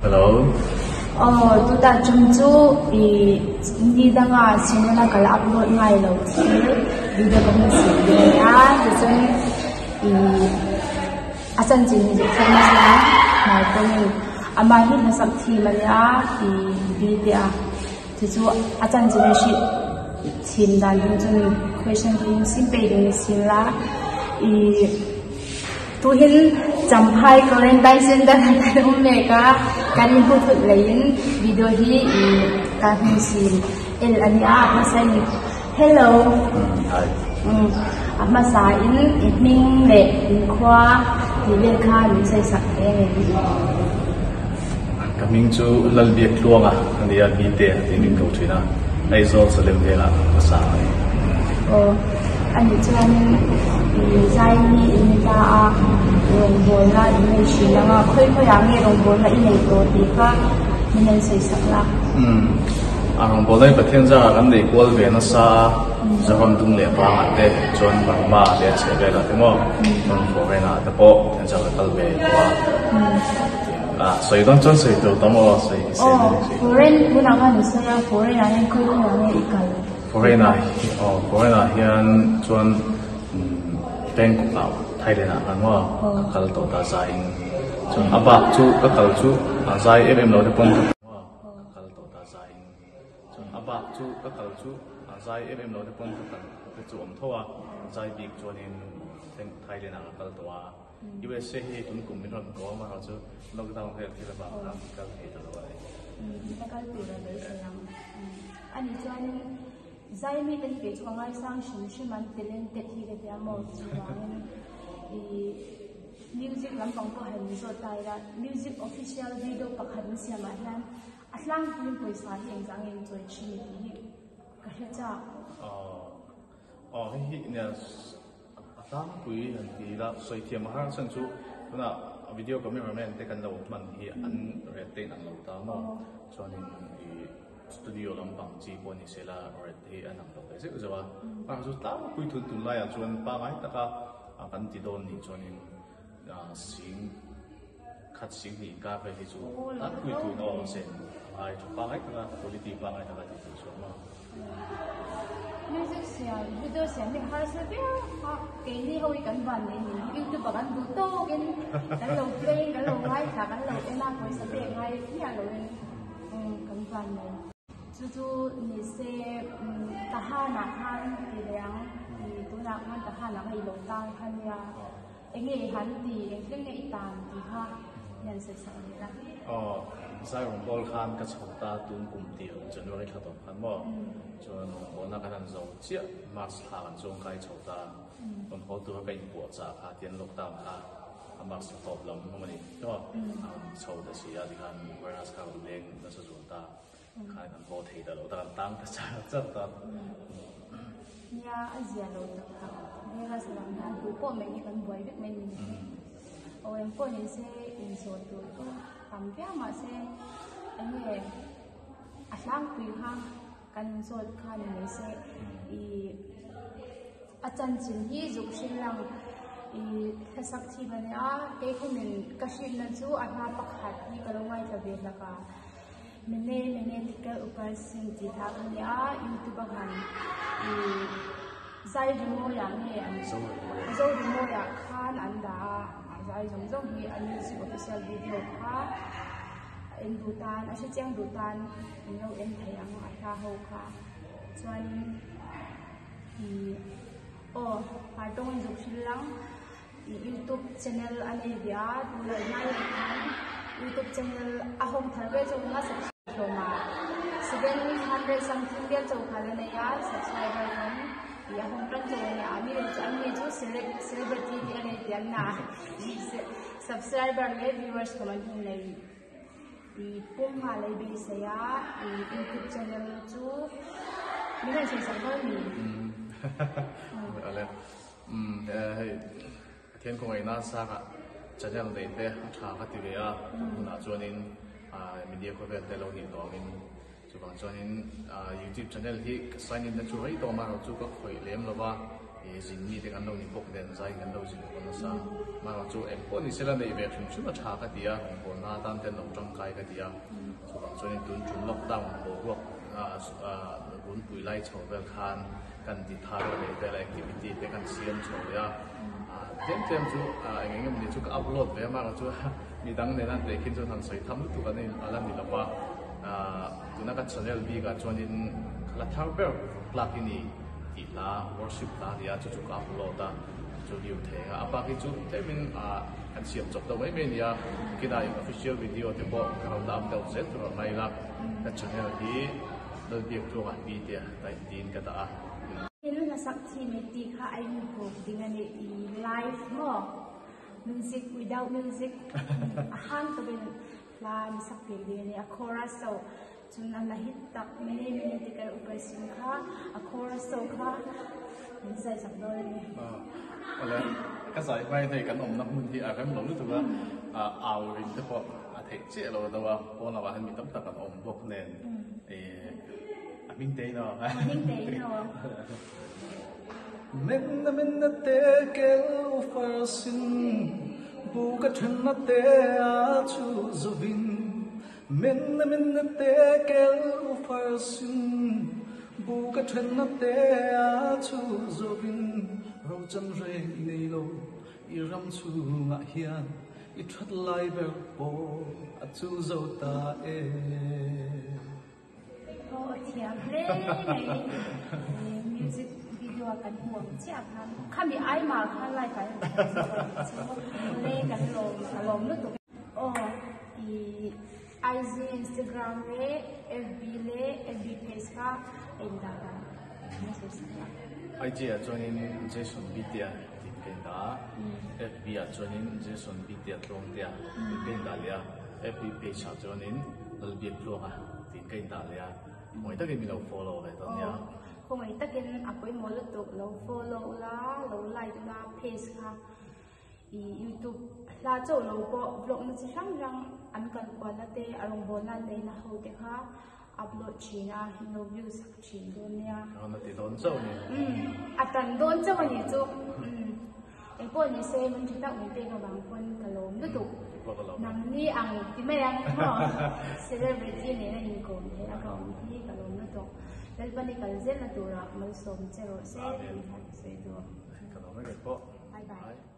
Hello. Aw, tutan chung chu i ni danga channel a ka la upload ngai lo thil video ka hmu si ve a, tichuan i a chanchin hi chu famous a hmai pawhin amah hi hlasak thim a nia i bite a chu chu a chanchin a hrilh chim dan ding chun question hi sim pe ding sim la i Tuhin Champhai Quarantine Center ah kan um mek a, kan inhmu thut leiin video hi i ka hming sin el a nia, a hmasa in Hello. Hi. A hmasa in i hming leh in khua tih vel kha min sawi sak thei a ngei. Ka hming chu Lalbiak Tluanga a ni a, Bite tih min ko thin a, Aizawl Salem velah ka sang a ni. Aw, a nih chuanin i zai hi i ni ta a, rawngbawlna i nei thin ang a, khawi khawiah nge rawngbawlna i nei tawh tih kha min han sawi sak la. Umm, a rawngbawlna hi Pathian zarah kan nei kual ve nasa a, Zoram dung leh vangah te chuan Burma leh a chheh velah te maw, chuan foreign ah te pawh Pathian zarah ka kal ve tawh a. A sawi dawn chuan sawi tur tam aw sawi hi Aw foreign tunah khan i sawi a foreign ah hian khawi khawiah nge i kal? Foreign ah aw foreign ah hian chuan Bangkok ah Thailand ah khan maw ka kal tawh ta zaiin chuan a bak chu ka kal chu a zai em em lo te pawn ka kal tawh ta zaiin chuan a bak chu ka kal chu a zai em em lo te pawn ka kal te chu awm tho a zai bik chuanin Thailand ah ka kal tawh a. USA hi tun kum min rawn ko a, amaherawh chu lockdown vel thil avang khan kal thei ta lo a ni. Ka kal tur a beisei ang. A nih chuanin zai mite hi kei chu ka ngaisang hrim hrim an talented hi ka tia maw chuvangin i music lampang pawh han zawt ta ila music official video pakhat an siamah hian a tlangpuiin pawisa hi engzah nge in chawi thin tih hi ka hre chak. Aw hei hi nia A tlangpui han ti ila sawi thiam a har chhan chu tunah video cameraman te kan lo hman hi an ret te in ang lo ta maw chuanin ih studio lampang chi pawh ni sela ret te hi an ang lo ve zeuh zeuh a mahse chu tlangpui thun tunlaiah chuan pangai taka kan ti dawn nih chuanin sing khat sing hnih inkar vel hi chu tlangpui thun aw sen a ngai tha pangai taka quality pangai taka ti tur chuan maw. Music siam video siam hi harsa viau a keini ho hi kan van nei ni youtube ah kan duh tawkin kan lo play in kan lo ngaithla kan lo en a pawisa pek ngai miah lo in kan van nei. Chu chu ni se Tahan ah khan ti leh ang tunah khan Tahan ah kha i lo tang kha nia. Enge i han ti, engtin nge i tan tih kha i han sawi sak leh la. Aw, zai rawngbâwl khan ka chho ta tun kum tir January thla tawp khan maw? Chuan rawngbâwlna kan han zo chiah March thla kan chuang kai chho ta. Rawn haw tura ka inpuah chah kha tian lockdown kha a March thla tawp lam a ni maw? A rawn chho ta si a tikhan virus kha a rawn leng nasa zual ta. Khan kan haw thei ta lo ta kan tang ta char char ta. Nia a zia lo tak tak virus lam hian tu pawh mai hi kan buai vek mai ni. Aw eng pawh ni se inzawn tur chu tam viau mahse enge a tlangpui kha kan inzawt kha ni mai se ih a chanchin hi zuk hrilh lang ih hlasak thim a nia keikhumin ka hrilhna chu a hla pakhat hi ka lo ngaithla ve hlak a. Mene mene tikel upar sin tih hla kha nia youtube a han ih zai rimawi ah nge an zo rimawi ah khan an dah a a zai zawng zawng hi a music official video kha a en duh tan a hrechiang duh tan an lo en thei ang a hla ho kha chuanin ih aw hmar tawng in zuk hrilh lang. Youtube channel a nei ve a tuna hnai ah khan youtube channel a hawng thar vel chu a subscribe hlawm a 700 something vel chu khan a nei a subscriber khan ih a hawng tan chu a ni a mi an ni chu celebrity te a nei tih an na subscriber leh viewers kawm an hmu nei ih pum nghal a i beisei a ih youtube channel chu min han sawi sak dawn mi. Umm hei Pathian khawngaihna sangah channel nei te a tha ka ti ve a, tun hunah chuanin media khawvel te lo nih tawh angin chuvang chuanin youtube channel hi ka sign in na chu rei tawh amaherawh chu ka khawih lem lo va. I zin mi te kan lo ni bawk nen zai kan lo zin kual nasa. Mahrawh chu eng pawh ni sela neih ve hrim hrim a tha ka ti a, rawngbawlna atan te an lo tangkai ka ti a. Chuvang chuanin tun tum lockdown boruak runpui lai chho vel khan kan ti thar a leh vel a activity te kan siam chho leh a. Tlem tlem chu eng eng emawni chu ka upload ve a, mahrawh chu midang nena an tehkhin chuan han sawi tham lutuk a la ni lo va. Tuna ka channel bikah chuanin ka la thar ber plug i ni tih hla worship hla a ni a, chu chu ka upload a, chu chu view thei ang a. A bak hi chu tlemin kan siam chawp deuh mai mai a ni a, kinah official video te pawh ka rawn la up deuh zel tur a ngai la, ka channel hi Lalbiaktluanga pi te tiin ka dah a. Thil hmasak thi mai tih kha a inhmuh ding a ni i live maw? Music without music a hang tawp in Hla an sak piak ding a ni. A chorus cho cun a la hit tak many many ti kal upa sin kha a chorus cho kha min zai sak dawn a ni. Awle ka zai hmai hei kan awmna hmun hi a rem lo lutuk a, au ring te pawh a theih chiah lo deuh a, pawn lamah hian mi tam tak an awm bawk nen a hming te in aw. A hming te in aw. Menna menna te kel farsin bu ka thenna te a chu zovin Menna menna te kel farsin bu ka thenna te a chu zovin Ro chan reng i nei lo i ram chhungah hian i that lai ber pawh a chu zo ta e. Aw a thiam hle mai music video a kan hmuh ang chiah khan khami ai mah khan live ah hian kan hmu a chu le kan lawm ka lawm lutuk aw i IG Instagram leh FB leh FB page kha a in dah dan na sawi sak la. IG ah chuanin Jason Bitea tih ka in dah a, FB ah chuanin Jason Bitea Tluangtea tih ka in dah leh a, FB page ah chuanin Lalbiaktluanga tiin ka indah leh a, khawngaih takin min lo follow ve dawn nia. Aw, khawngaih takin a pawimawh lutuk lo follow ula, lo like ula page kha i youtube hla chauh lo pawh vlog na chi hrang hrang an kal kual na te a rawngbawlna an neih na ho te kha upload thin a, in lo view sak thin dawn nia. Rawn a ti dawn chauh a ni. Umm, a tan dawn chauh a nih chu. Umm. Engpawh ni se min tha tak mai pek avang pawn ka lawm lutuk. Nangni ang ti mai ang maw? Celebrity nena inkawm thei a ka awm hi ka lawm lutuk. Lalpan i kal zelna turah malsawm che rawh se tih kha ka sawi duh. Ka lawm e kei pawh. Bye bye.